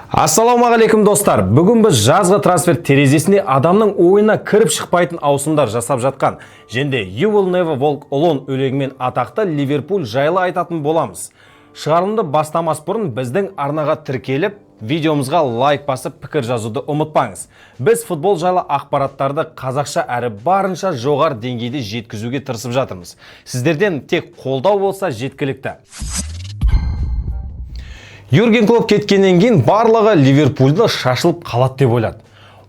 Ассалаумағалейкум, достар! Бүгін біз жазғы трансфер терезесінде адамның ойына кіріп шықпайтын ауысымдар жасап жатқан және де «You will never walk alone» өлеңімен атақты Ливерпуль жайлы айтатын боламыз. Шығарылымды бастамас бұрын біздің арнаға тіркеліп, видеомызға лайк басып, пікір жазуды ұмытпаңыз. Біз футбол жайлы ақпараттарды қазақша әрі барынша жоғары деңгейде жеткізуге тырысып жатырмыз. Сіздерден тек қолдау болса, жеткілікті. Юрген Клопп кеткеннен кейін барлығы Ливерпульді шашылып қалады деп ойлады.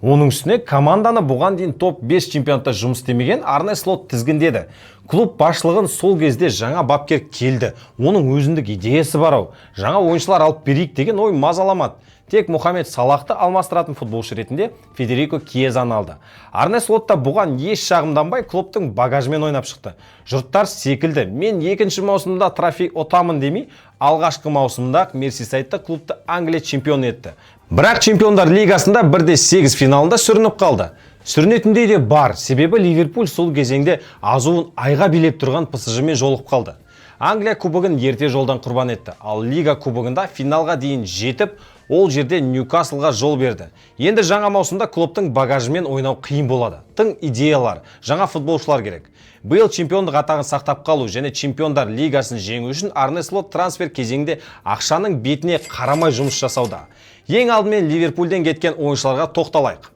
Оның үстіне команданы бұған дейін топ 5 чемпионатта жұмыс істемеген Арне Слот тізгіндеді. Клуб басшылығын сол кезде жаңа бапкер келді, оның өзіндік идеясы бар ау, жаңа ойыншылар алып берейік деген ой мазаламады. Тек Мұхаммед Салахты алмастыратын футболшы ретінде Федерико Кьезаны алды. Арне Слот та бұған еш шағымданбай, клубтың багажымен ойнап шықты. Жұрттар секілді мен екінші маусымда трофей ұтамын демей, алғашқы маусымда Мерсисайдта клубты Англия чемпионы етті. Бірақ Чемпиондар лигасында 1-8 финалында сүрініп қалды. Сүрінетіндей де бар, себебі Ливерпуль сол кезеңде азуын айға билеп тұрған ПСЖ-мен жолығып қалды. Англия кубогын ерте жолдан құрбан етті, ал Лига кубогында финалға дейін жетіп, ол жерде Ньюкаслға жол берді. Енді жаңа маусымда клубтың багажымен ойнау қиын болады. Тың идеялар, жаңа футболшылар керек. Биыл чемпиондық атағын сақтап қалу және Чемпиондар лигасын жеңу үшін Арне Слот трансфер кезеңінде ақшаның бетіне қарамай жұмыс жасауда. Ең алдымен Ливерпульден кеткен ойыншыларға тоқталайық.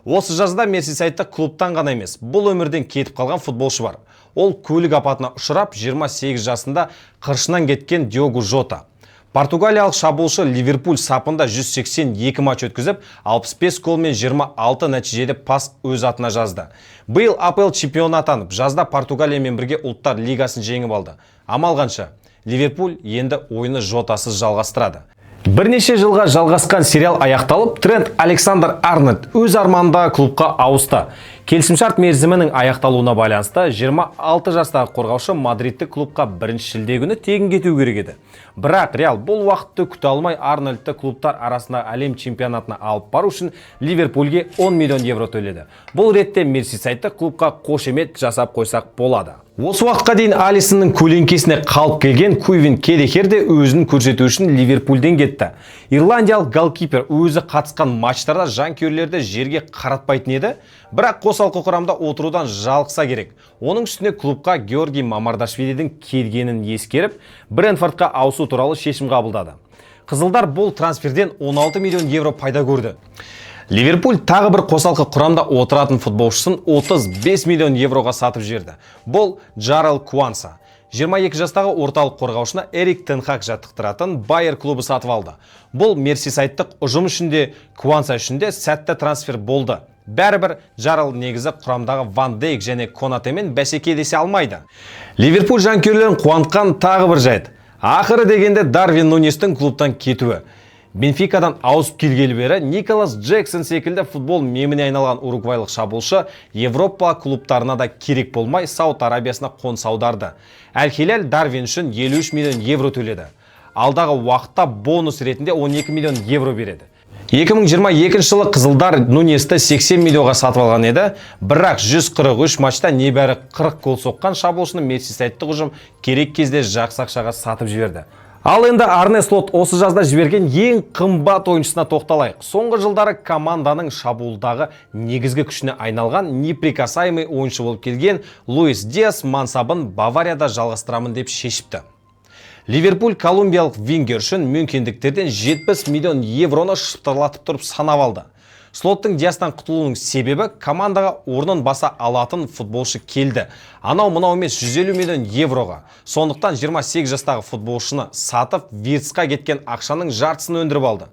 Осы жазда Мерсисайдта клубтан ғана емес, бұл өмірден кетіп қалған футболшы бар. Ол көлік апатына ұшырап, 28 жасында қыршынан кеткен Диогу Жота. Португалиялық шабуылшы Ливерпуль сапында 182 матч өткізіп, 65 гол мен 26 нәтижелі пас өз атына жазды. Биыл АПЛ чемпионы атанып, жазда Португалиямен бірге Ұлттар лигасын жеңіп алды. Амал қанша? Ливерпуль енді ойыны Жотасыз жалғастырады. Бірнеше жылға жалғасқан сериал аяқталып, Трент Александр Арнольд өз арманындағы клубқа ауысты. Келісімшарт мерзімінің аяқталуына байланысты 26 жастағы қорғаушы мадридтік клубқа 1 шілде күні тегін кету керек еді. Бірақ Реал бұл уақытты күте алмай, Арнольдты клубтар арасында әлем чемпионатына алып бару үшін Ливерпульге 10 миллион евро төледі. Бұл ретте мерсисайдтық клубқа қошемет жасап қойсақ болады. Осы уақытқа дейін Алисонның көлеңкесіне қалып келген Куивин Келлехер де өзін көрсету үшін Ливерпульден кетті. Ирландиялық голкипер өзі қатысқан матчтарда жанкүйерлерді жерге қаратпайтын еді, бірақ қосалқы құрамда отырудан жалықса керек. Оның үстіне клубқа Георгий Мамардашвилидің келгенін ескеріп, Брентфордқа ауысу туралы шешім қабылдады. Қызылдар бұл трансферден 16 миллион евро пайда көрді. Ливерпуль тағы бір қосалқы құрамда отыратын футболшысын 35 миллион евроға сатып жіберді. Бұл Джарел Куанса. 22 жастағы орталық қорғаушыны Эрик Тен Хаг жаттықтыратын Байер клубы сатып алды. Бұл мерсисайдтық ұжым үшін де, Куанса үшін де сәтті трансфер болды. Бәрібір Джарел негізі құрамдағы Ван Дейк және Конатемен бәсекелесе алмайды. Ливерпуль жанкүйерлерін қуантқан тағы бір жайт: ақыры дегенде Дарвин Нуньестің клубтан кетуі. Бенфикадан ауысып келгелі бері Николас Джексон секілді футбол меміне айналған уругвайлық шабуылшы Европа клубтарына да керек болмай, Сауд Арабиясына қоныс аударды. Әл Хилал Дарвин үшін 53 миллион евро төледі. Алдағы уақытта бонус ретінде 12 миллион евро береді. 2022 жылы қызылдар Нуньесті 80 миллионға сатып алған еді, бірақ 143 матчта небәрі 40 гол соққан шабуылшыны мерсисайдтық ұжым керек кезде жақсы ақшаға сатып жіберді. Ал енді Арне Слот осы жазда жіберген ең қымбат ойыншысына тоқталайық. Соңғы жылдары команданың шабуылдағы негізгі күшіне айналған неприкасаемый ойыншы болып келген Луис Диас мансабын Баварияда жалғастырамын деп шешіпті. Ливерпуль колумбиялық вингер үшін мюнхендіктерден 70 миллион евроны шыптырлатып тұрып санап алды. Слоттың Диастан құтылуының себебі: командаға орнын баса алатын футболшы келді. Анау мынау емес, 150 миллион евроға. Сондықтан 28 жастағы футболшыны сатып, Вирцқа кеткен ақшаның жартысын өндіріп алды.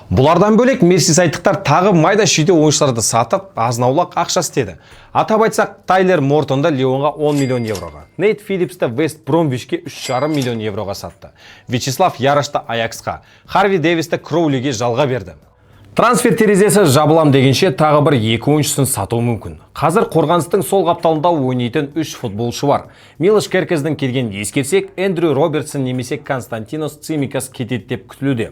Бұлардан бөлек мерсисайдтықтар тағы майда шүйде ойыншыларды сатып, азын-аулақ ақша істеді. Атап айтсақ, Тайлер Мортонды Лионға 10 миллион евроға, Нейт Филлипсті Вест Бромвичке 3,5 миллион евроға сатты. Вячеслав Ярошты Аяксқа, Харви Дэвисті Кроулиге жалға берді. Трансфер терезесі жабылам дегенше тағы бір екі ойыншысын сатуы мүмкін. Қазір қорғаныстың сол қапталында ойнайтын үш футболшы бар. Милош Керкездің келгенін ескерсек, Эндрю Робертсон немесе Константинос Цимикас кетеді деп күтілуде.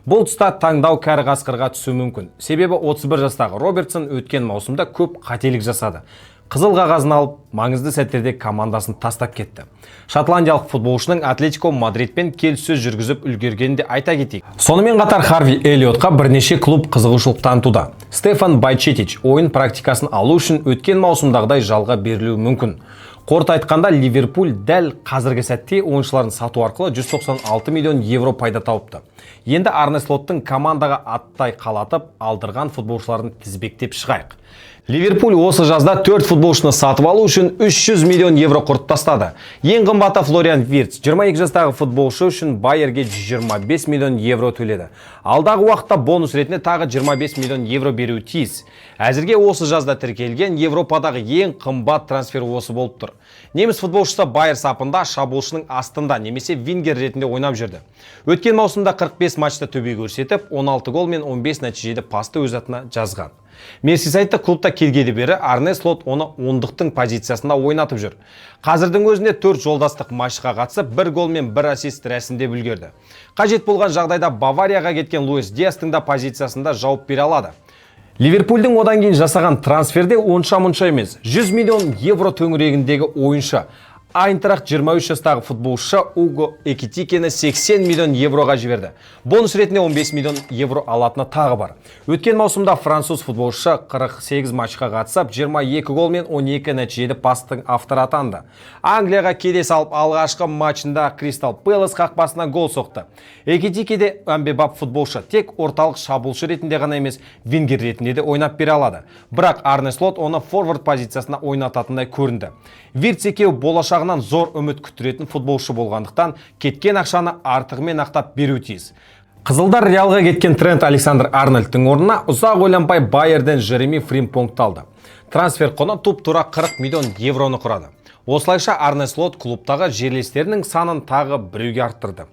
Бұл тұста таңдау кәрі қасқырға түсуі мүмкін. Себебі 31 жастағы Робертсон өткен маусымда көп қателік жасады. Қызыл қағазын алып, маңызды сәттерде командасын тастап кетті. Шотландиялық футболшының Атлетико Мадридпен келіссөз жүргізіп үлгергенін де айта кетейік. Сонымен қатар Харви Эллиотқа бірнеше клуб қызығушылық танытуда. Стефан Байчетич ойын практикасын алу үшін өткен маусымдағыдай жалға берілуі мүмкін. Қорыта айтқанда, Ливерпуль дәл қазіргі сәтте ойыншыларын сату арқылы 196 миллион евро пайда тауыпты. Енді Арне Слоттың командаға аттай қалатып алдырған футболшыларын тізбектеп шығайық. Ливерпуль осы жазда төрт футболшыны сатып алу үшін 300 миллион евро құрт тастады. Ең қымбаты Флориан Вирц, 22 жастағы футболшы үшін Байерге 125 миллион евро төледі. Алдағы уақытта бонус ретінде тағы 25 миллион евро беруі тиіс. Әзірге осы жазда тіркелген Европадағы ең қымбат трансфер осы болып тұр. Неміс футболшысы Байер сапында шабуылшының астында немесе вингер ретінде ойнап жүрді. Өткен маусымда 45 матчта төбе көрсетіп, 16 гол мен 15 нәтижелі пасты өз атына жазған. Мерсисайдта клубта келгелі бері Арне Слот оны ондықтың позициясында ойнатып жүр. Қазірдің өзінде төрт жолдастық матчқа қатысып, бір гол мен бір ассист рәсімдеп үлгерді. Қажет болған жағдайда Баварияға кеткен Луис Диастың да позициясында жауап бере алады. Ливерпульдің одан кейін жасаған трансферде онша-мұнша емес. 100 миллион евро төңірегіндегі ойыншы. Айнтрахт 23 жастағы футболшы Уго Экитикені 80 миллион евроға жіберді. Бонус ретінде 15 миллион евро алатыны тағы бар. Өткен маусымда француз футболшы 48 матчқа қатысып, 22 гол мен 12 нәтижелі пастың авторы атанды. Англияға келе салып алғашқы матчында Кристал Пэлас қақпасына гол соқты. Экитике де әмбебап футболшы, тек орталық шабуылшы ретінде ғана емес, вингер ретінде де ойнап бере алады. Бірақ Арне Слот оны форвард позициясына ойнататындай көрінді. Вирц екеуі болашағынан зор үміт күттіретін футболшы болғандықтан, кеткен ақшаны артығымен ақтап беру тиіс. Қызылдар Реалға кеткен Трент Александр Арнольдтың орнына ұзақ ойланбай Байерден Жереми Фримпонгты алды. Трансфер құны тұп-тура 40 миллион евроны құрады. Осылайша Арне Слот клубтағы жерлестерінің санын тағы біреуге арттырды.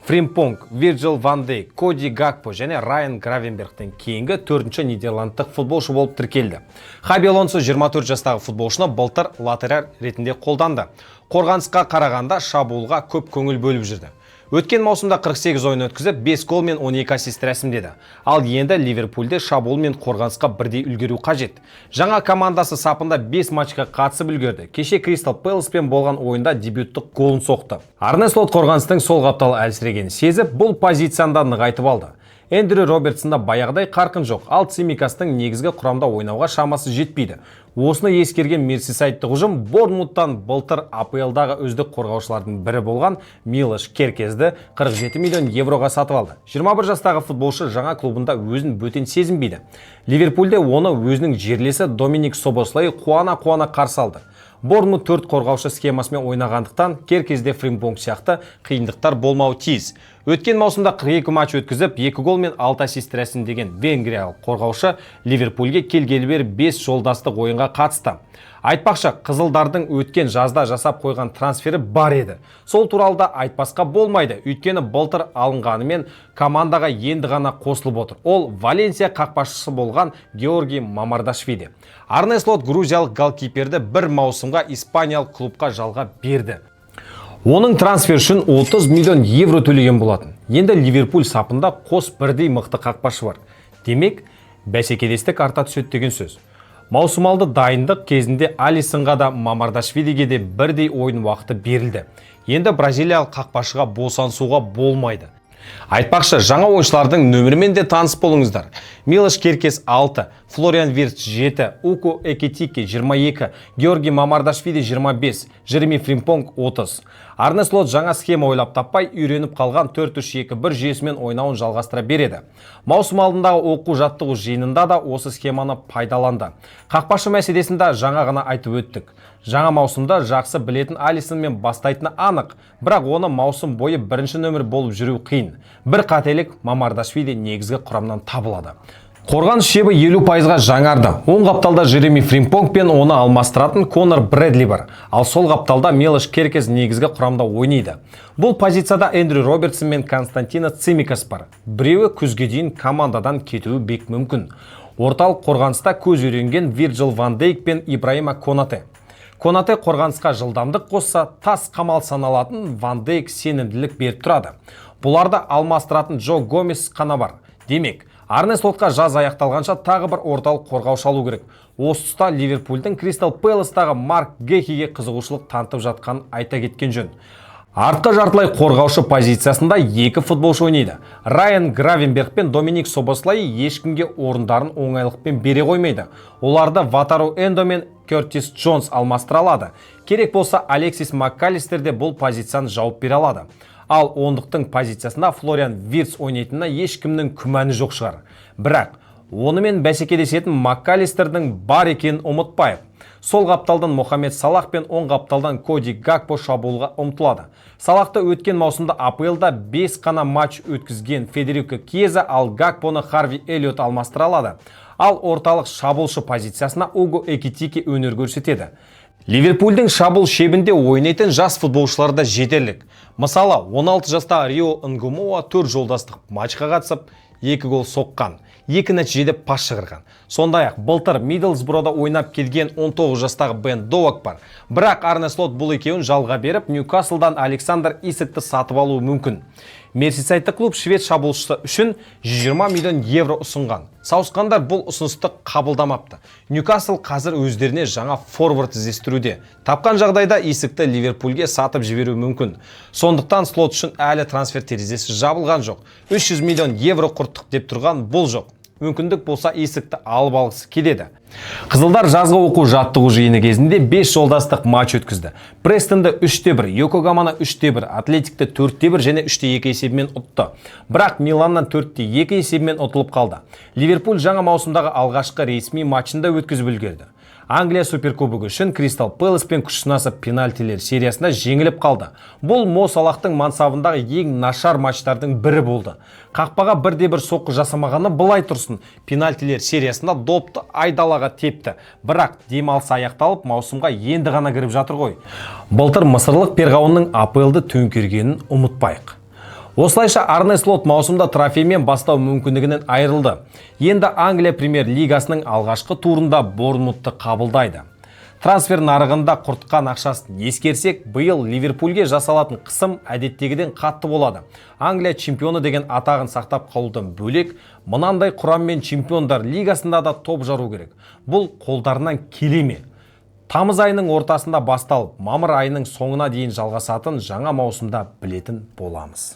Фримпонг, Вирджил ван Дейк, Коди Гакпо және Райан Гравенбергтен кейінгі төртінші нидерландтық футболшы болып тіркелді. Хаби Алонсо 24 жастағы футболшыны былтыр латераль ретінде қолданды. Қорғанысқа қарағанда шабуылға көп көңіл бөліп жүрді. Өткен маусымда 48 ойын өткізіп, 5 гол мен 12 ассист рәсімдеді. Ал енді Ливерпульде шабуыл мен қорғанысқа бірдей үлгеру қажет. Жаңа командасы сапында 5 матчқа қатысып үлгерді. Кеше Кристал Пэласпен болған ойында дебюттік голын соқты. Арне Слот қорғаныстың сол қапталы әлсірегенін сезіп, бұл позицияны да нығайтып алды. Эндрю Робертсонда баяғыдай қарқын жоқ, ал Цимикастың негізгі құрамда ойнауға шамасы жетпейді. Осыны ескерген мерсисайдтық ұжым Борнмуттан былтыр АПЛ-дағы үздік қорғаушылардың бірі болған Милош Керкезді 47 миллион евроға сатып алды. 21 жастағы футболшы жаңа клубында өзін бөтен сезінбейді. Ливерпульде оны өзінің жерлесі Доминик Собослай қуана-қуана қарсы алды. Борнмут төрт қорғаушы схемасымен ойнағандықтан, Керкезде Фримпонг сияқты қиындықтар болмауы тиіс. Өткен маусымда 42 матч өткізіп, 2 гол мен 6 ассист рәсімдеген венгриялық қорғаушы Ливерпульге келгелі бері 5 жолдастық ойынға қатысты. Айтпақшы, қызылдардың өткен жазда жасап қойған трансфері бар еді. Сол туралы да айтпасқа болмайды. Өйткені былтыр алынғанымен командаға енді ғана қосылып отыр. Ол Валенсия қақпашысы болған Георгий Мамардашвили. Арне Слот грузиялық голкиперді бір маусымға испаниялық клубқа жалға берді. Оның трансфер үшін 30 миллион евро төлеген болатын. Енді Ливерпуль сапында қос бірдей мықты қақпашы бар. Демек, бәсекелестік арта түседі деген сөз. Маусымалды дайындық кезінде Алисонға да, Мамардашвилиге де бірдей ойын уақыты берілді. Енді бразилиялық қақпашыға босансуға болмайды. Айтпақшы, жаңа ойыншылардың нөмірімен де таныс болыңыздар. Милош Керкес 6, Флориан Вирц 7, Уко Экитике 22, Георгий Мамардашвили 25, Жереми Фримпонг 30. Арне Слот жаңа схема ойлап таппай, үйреніп қалған 4-3-2-1 жүйесімен ойнауын жалғастыра береді. Маусым алдындағы оқу жаттығу жиынында да осы схеманы пайдаланды. Қақпашы мәселесін де жаңа ғана айтып өттік. Жаңа маусымда жақсы білетін Алисонмен бастайтыны анық, бірақ оны маусым бойы бірінші нөмір болып жүру қиын. Бір қателік, Мамардашвили негізгі құрамнан табылады. Қорғаныс шебі 50%-ға жаңарды. Оң қапталда Жереми Фримпонг пен оны алмастыратын Конор Брэдли бар. Ал сол қапталда Милош Керкез негізгі құрамда ойнайды. Бұл позицияда Эндрю Робертсон мен Константино Цимикас бар. Біреуі күзге дейін командадан кетуі бек мүмкін. Орталық қорғаныста көз үйренген Вирджил ван Дейк пен Ибраима Конате. Конате қорғанысқа жылдамдық қосса, тас қамал саналатын Ван Дейк сенімділік беріп тұрады. Бұларды алмастыратын Джо Гомес қана бар. Демек, Арне Слотқа жаз аяқталғанша тағы бір орталық қорғаушы алу керек. Осы тұста Ливерпульдің Кристал Пэластағы Марк Гехиге қызығушылық танытып жатқанын айта кеткен жөн. Артқы жартылай қорғаушы позициясында екі футболшы ойнайды. Райан Гравенберг пен Доминик Собослай ешкімге орындарын оңайлықпен бере қоймайды. Оларды Ватару Эндо мен Кертис Джонс алмастыра алады. Керек болса, Алексис МакКаллистер де бұл позицияны жауып бере алады. Ал ондықтың позициясында Флориан Вирц ойнайтынына ешкімнің күмәні жоқ шығар. Бірақ онымен бәсекелесетін МакКаллистердің бар екенін ұмытпайық. Сол қапталдан Мохаммед Салах пен оң қапталдан Коди Гакпо шабуылға ұмтылады. Салахты өткен маусымда АПЛ-да 5 қана матч өткізген Федерико Кьеза, ал Гакпоны Харви Эллиот алмастыра алады. Ал орталық шабуылшы позициясына Уго Экитике өнер көрсетеді. Ливерпульдің шабуыл шебінде ойнайтын жас футболшылар да жетерлік. Мысалы, 16 жастағы Рио Нгумоа 4 жолдастық матчқа қатысып, 2 гол соққан, екі нәтижеде пас шығарған. Сондай-ақ былтыр Миддлсброда ойнап келген 19 жастағы Бен Доак бар. Бірақ Арне Слот бұл екеуін жалға беріп, Ньюкаслдан Александр Исакты сатып алуы мүмкін. Мерсисайдтық клуб швед шабуылшысы үшін 120 миллион евро ұсынған. Сауысқандар бұл ұсынысты қабылдамапты. Ньюкасл қазір өздеріне жаңа форвард іздестіруде. Тапқан жағдайда Исакты Ливерпульге сатып жіберуі мүмкін. Сондықтан Слот үшін әлі трансфер терезесі жабылған жоқ. 300 миллион евро құрттық деп тұрған бұл жоқ. Мүмкіндік болса, Исакты алып алғысы келеді. Қызылдар жазғы оқу жаттығу жиыны кезінде 5 жолдастық матч өткізді. Престонды 3-1, Йокогаманы 3-1, Атлетикті 4-1 және 3-2 есебімен ұтты. Бірақ Миланнан 4-2 есебімен ұтылып қалды. Ливерпуль жаңа маусымдағы алғашқы ресми матчын да өткізіп үлгерді. Англия Суперкубогы үшін Кристал Пэласпен күш сынасып, пенальтилер сериясында жеңіліп қалды. Бұл Мо Салахтың мансабындағы ең нашар матчтардың бірі болды. Қақпаға бірде-бір соққы жасамағаны былай тұрсын, пенальтилер сериясында допты айдалаға тепті. Бірақ демалыс аяқталып, маусымға енді ғана кіріп жатыр ғой. Былтыр мысырлық перғауынның АПЛ-ды төңкергенін ұмытпайық. Осылайша Арне Слот маусымда трофеймен бастау мүмкіндігінен айырылды. Енді Англия премьер-лигасының алғашқы турында Борнмутты қабылдайды. Трансфер нарығында құртқан ақшасын ескерсек, биыл Ливерпульге жасалатын қысым әдеттегіден қатты болады. Англия чемпионы деген атағын сақтап қалудан бөлек, мынандай құраммен чемпиондар лигасында да топ жару керек. Бұл қолдарынан келе ме? Тамыз айының ортасында басталып, мамыр айының соңына дейін жалғасатын жаңа маусымда білетін боламыз.